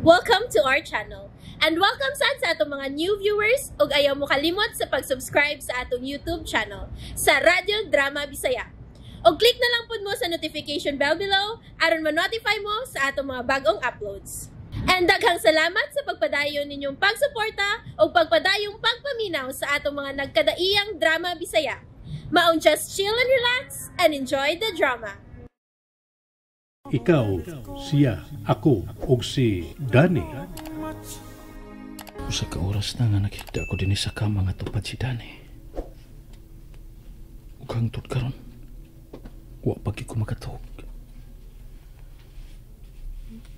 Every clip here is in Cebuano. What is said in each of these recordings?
Welcome to our channel. And welcome sad sa atong mga new viewers ug ayaw mo kalimot sa pag-subscribe sa atong YouTube channel sa Radyo Drama Bisaya. Og click na lang pud mo sa notification bell below aron ma-notify mo sa atong mga bagong uploads. And daghang salamat sa pagpadayon ninyong pagsuporta ug pagpadayong pagpaminaw sa atong mga nagkadaiyang drama Bisaya. Maong just chill and relax and enjoy the drama. Ikaw, siya, ako, ug si Danny. Usa ka oras na nga nakita ko dinhi sa kama nga tupad si Danny. Ug hangtod karon, wa pa gyud ko makatuog.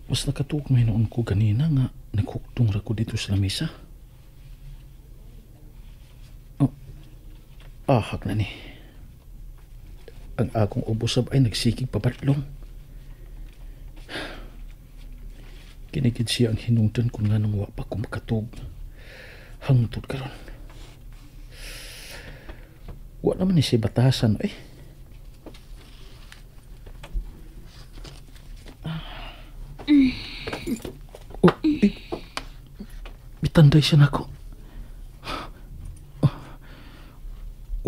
Mas nakatuog may noon ko ganina nga naghugtong ra ko dito sa lamesa. Oh, ahak na ni. Ang akong ubosab ay nagsikig pabatlong. Kinigid siya ang hinungdan kung nga nang wa pa ko makatug. Hangtod karon. Wa naman ni siya batasan eh. Oh, eh. Mitanday siya nako.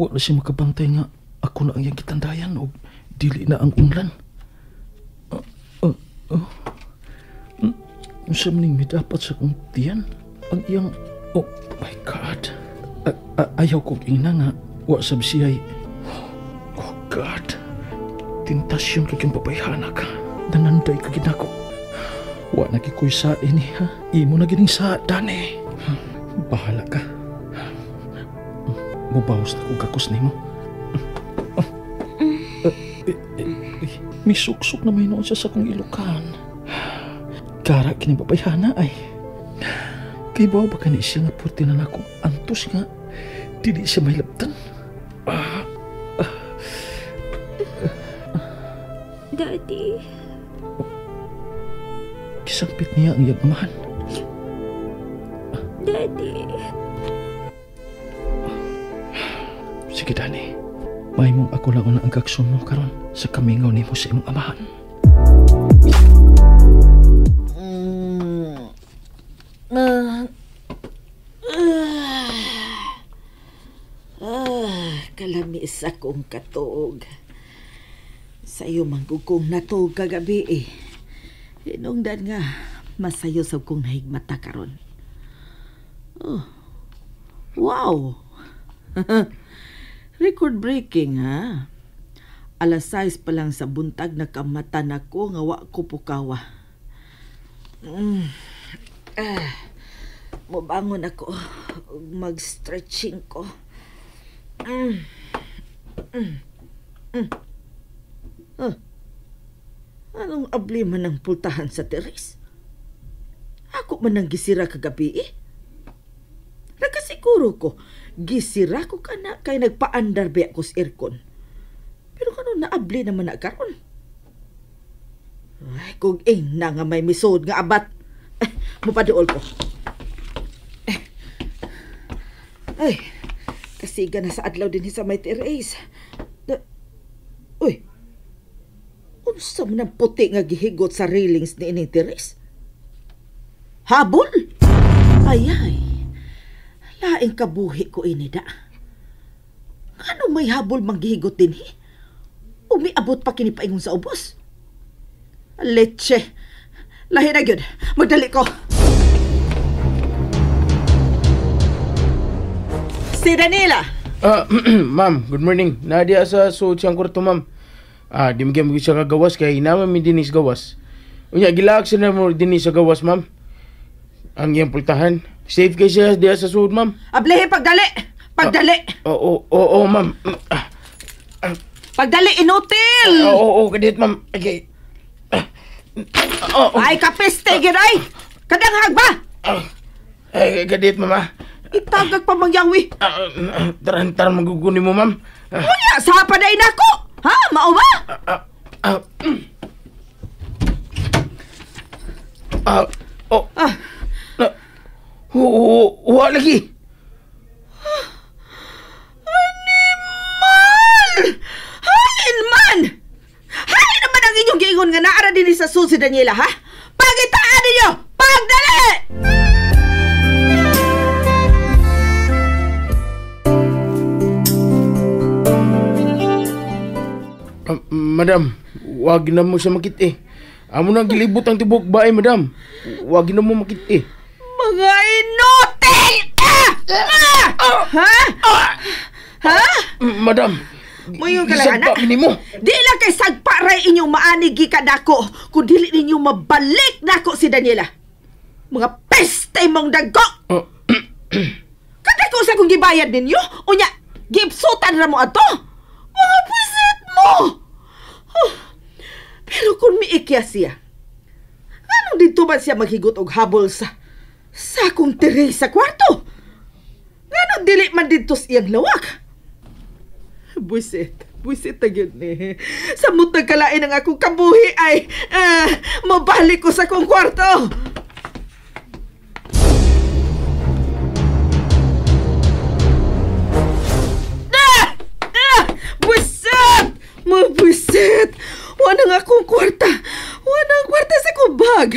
Wa na siya makabantay nga ako na ang iyang gitandayan o dili na ang unlan. Unsa man ning midapat sa kong tiyan? Ang iyang... Oh my God. Ayaw kong ingna nga wa sab siya'y... Oh God. Tentasyon kag yung babayhana ka. Nananday ka ginako. Wa na gikoy sa ini ha. Imo na gining sa Danny. Bahala ka. Mubawas na kong gakos nimo. Misuksok na may noon siya sa kong ilukan. Kara kini babayhana ay. Kay bawa ba kani siya nga purti na nako antos nga dili siya may labtan. Daddy. Gisampit niya ang iyang amahan. Daddy. Sige, Danny. Mahimong ako lang una ang gakson mo karon sa kamingaw nimo sa imong amahan. Kalamis akong katuog. Sa iyo manggugong natuog kagabi eh. Hinungdan nga, masayo sa kong nahigmata karon. Oh. Wow! Record breaking ha? 6:00 pa lang sa buntag nakamata nako nga wa ko pukawa. Mobangon ako, mag-stretching ko. Anong abli man ang pultahan sa teres? Ako man ang gisira kagabi eh. Nakasiguro ko, gisira ko ka na kay nagpaandar ba ako sa aircon. Pero kano naabli naman na karon? Ay, kung ing na nga may misod nga abat. Eh, mupaduol ko. Eh. Ay, kasiga na sa adlaw din sa may terrace. Uy, unsa man ang puti nga gihigot sa railings ni ining terrace? Habol? Ay, ay, laing kabuhi ko ini da. Ano may habol mang gihigot din hi? Umiabot pa kini paingon sa ubos. Leche, lahi na gyud. Magdali ko. Si Daniela. Ma'am, good morning. Nadia sa suot siyang kwarto, ma'am. Di mo siya kagawas kay naman mi dinis gawas. Unya gilaak siya na mo dinis sa gawas, ma'am. Ang iyang pultahan. Safe kay siya diya sa suod, ma'am. Ablehe pagdali. Pagdali. Oo, ma'am. Pagdali inutil. Oo, kadit, ma'am. Okay. Ay, kapeste gid ay. Kadanghag ba? Ay, kadit, ma'am. Itagag pa mangyawi. Taran maguguni mo, ma'am. Unya, sa paday nako. Ha, mao ba? Oh. Wa lagi. Animal! Halin man! Halin naman ang inyong giingon nga naara din sa suod si Daniela, ha? Pagitaan ninyo! Tubag dali! Madam, wag na mo siya makit eh. Amo nang gilibot ang tibok bae, madam. Wag na mo makit eh. Mga inutil! Ha? Ha? Madam, Muyo ka lang, anak. Nimo. Di lang kay sagpa ray inyong maani gikan nako kung dili ninyo mabalik nako si Daniela. Mga peste mong dagko! Kadako sa kong gibayad ninyo? Unya, gipsutan ra mo ato? Mga pusit mo! Oh, pero kung miikya siya, anong dito man siya maghigot og habol sa akong tire sa kwarto? Nganong dili man dito sa iyang lawak? Buisit. Buisit na yun eh. Sa mutang kalain ang akong kabuhi ay mabalik ko sa akong kwarto. Buisit! Mabuisit! Wala nga akong kwarta. Wala ang kwarta sa akong bag.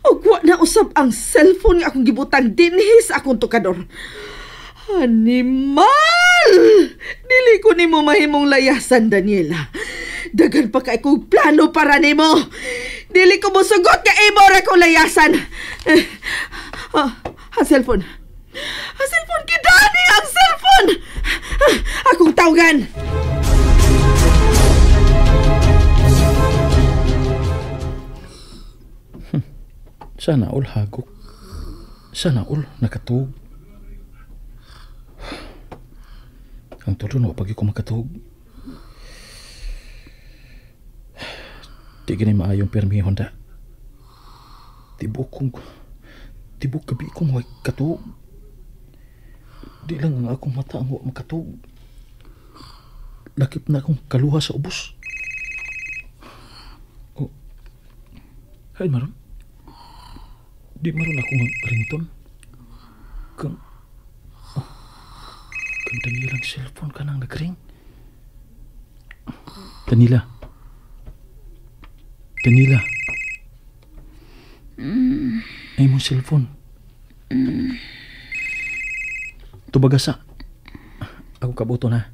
O wa na usab ang cellphone nga akong gibutang dinhi sa akong tokador. Animal! Dili ko nimo mahimong layasan, Daniela. Daghan pa kay kong plano para nimo. Dili ko mosugot nga imo ra ko layasan. Ang cellphone. Ang cellphone kay Dani, ang cellphone. Akong tawagan. Sana all hagok. Sana all nakatug. Ang todo na pag ko makatug. Di gani maayong pirmi Honda. Tibok gabi kong way katug. Di lang ang akong mata ang wa makatug. Lakip na akong kaluha sa ubos. Oh. Hay maron. Di maron akong ringtone. Kang Daniela ang cellphone ka nang nagring. Daniela. Daniela. Ay mong cellphone. Tubagasa. Ako kabuto na.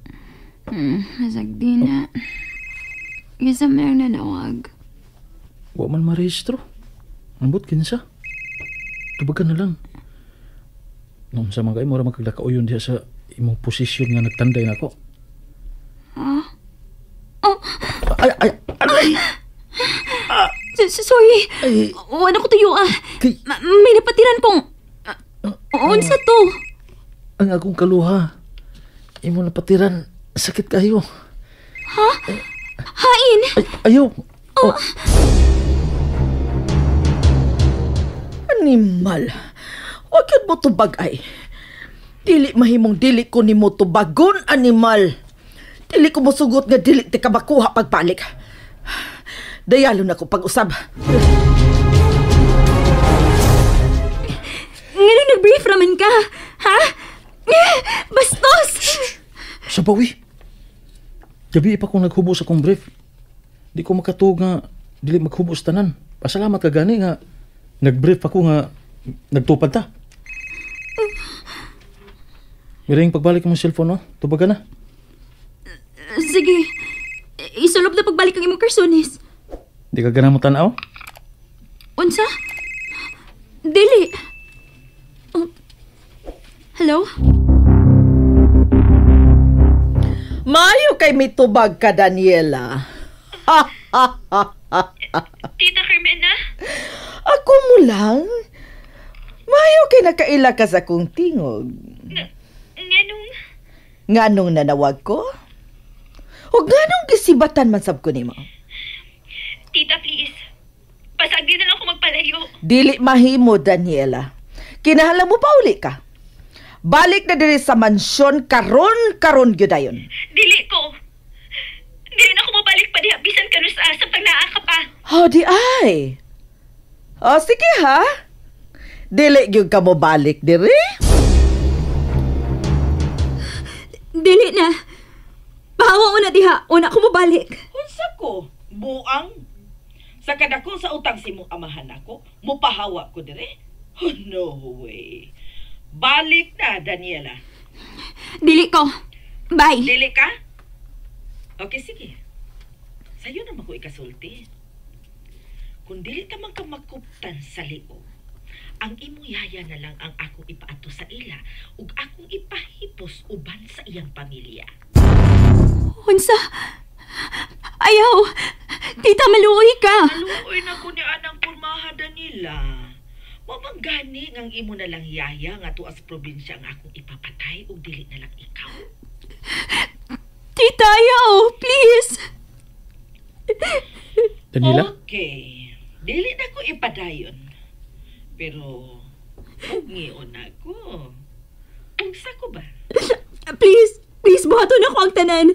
Masagdi na. Gisa mo lang nanawag. Wa man marehistro. Ambot kinsa. Tubagan na lang. Nung sa mga imo ra magkagdakauyon diha sa imong posisyon nga nagtanday nako. Ah? Oh. Ay, ay, aray! Sorry. Ay. Wala ko tuyo ah. Kay... May napatiran kong... Unsa to? Ang akong kaluha. Imo napatiran. Sakit kayo. Ha? Hain? Ay, ayaw. Oh. Animal. Huwag yun mo tubag ay. Dili mahimong dili ko nimo tubagon, animal. Dili ko mosugot nga dili ti ka makuha pagbalik. Dayalo na ko pag-usab. Ngayon nag-brief raman ka, ha? Bastos! Sa bawi. Gabi pa kong naghubos akong brief. Di ko makatuog nga dili maghubos tanan. Pasalamat ka gani nga nag-brief ako nga nagtupad ta. Miring pagbalik mo cellphone, no? Tubagan na. Sige. Isulob na pagbalik ang imong karsones. Di ka ganang mo tanaw? Unsa? Dili. Oh. Hello? Mayo kay mitubag ka, Daniela. Tita Carmena? Ako mo lang. Mayo kay nakaila ka sa kong tingog. Nganong? Nganong nanawag ko? O nganong gisibatan man sab ko nimo? Tita, please. Pasagdi na lang ako magpalayo. Dili mahimo, Daniela. Kinahanglan mo pa uli ka. Balik na diri sa mansyon karon gyud dayon. Dili ko. Dili na ako mabalik pa diha bisan kanu sa samtang naa ka pa. Oh, di ay. Oh, sige ha. Dili gyud ka mo balik diri. Dili na. Pahawa una diha, una ko mobalik. Unsa ko? Buang? Sa kadako sa utang si mong amahan ako, mupahawa ko dire. Oh, no way. Balik na, Daniela. Dili ko. Bye. Dili ka? Okay, sige. Sa'yo naman ko ikasulti. Kung dili ta man ka makuptan sa liog, ang imong yaya na lang ang akong ipaato sa ila ug akong ipahipos uban sa iyang pamilya. Unsa? Ayaw! Tita, maluoy ka! Maluoy na ko ni anang pormaha, Daniela. Mamang gani ang imo na lang yaya nga tuas probinsya ang akong ipapatay ug dili na lang ikaw. Tita, ayaw! Please! Daniela? Okay. Dili na ko ipadayon. Pero, ug-ngion na ko. Unsa ko ba? Please! Please, buhaton ako ang tanan!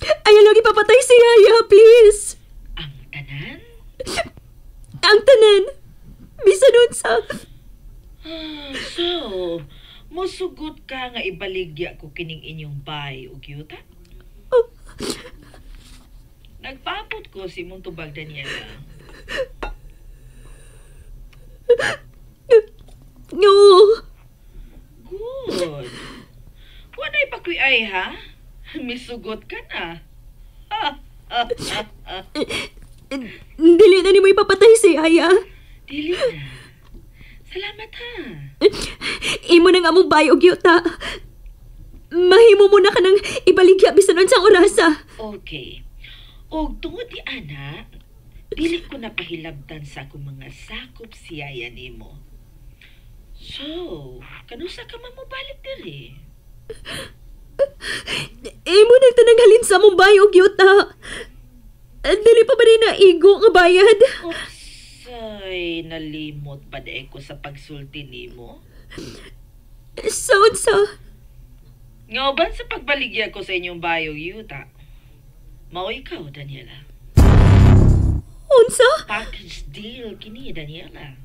Ayaw lang ipapatay si Yaya, please! Ang tanan? Ang tanan! Bisan unsa! So, musugot ka nga ibaligya ko kining inyong bay ug yuta? Oh. Nagpaabot ko si imong tubag, Daniela. No! Good. Wala'y pakuyay, ha? Misugot ka na. Dili na nimo ipapatay si Yaya. Dili na. Salamat, ha? Imo na nga mong bay og yuta. Mahimo mo na ka ng ibaligya bisan unsang orasa. Okay. Og tungod ni ana, dili ko na pahilabtan sa akong mga sakop si Yaya nimo. So, kanusa ka man mobalik diri? Imo nang tanang halin sa mong bay og yuta. Dili pa ba rin naigo nga bayad? Oops, ay, nalimot pa di ko sa pagsulti nimo. Sa unsa? Nga uban sa pagbaligya ko sa inyong bayo, yuta. Mao ikaw, Daniela. Unsa? Package deal kini, Daniela.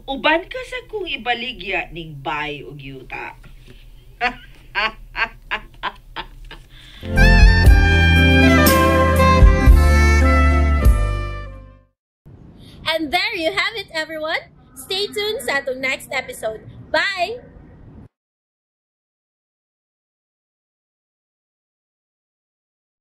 Uban ka sa kung ibaligya ning bay og yuta. And there you have it, everyone. Stay tuned sa atong next episode. Bye!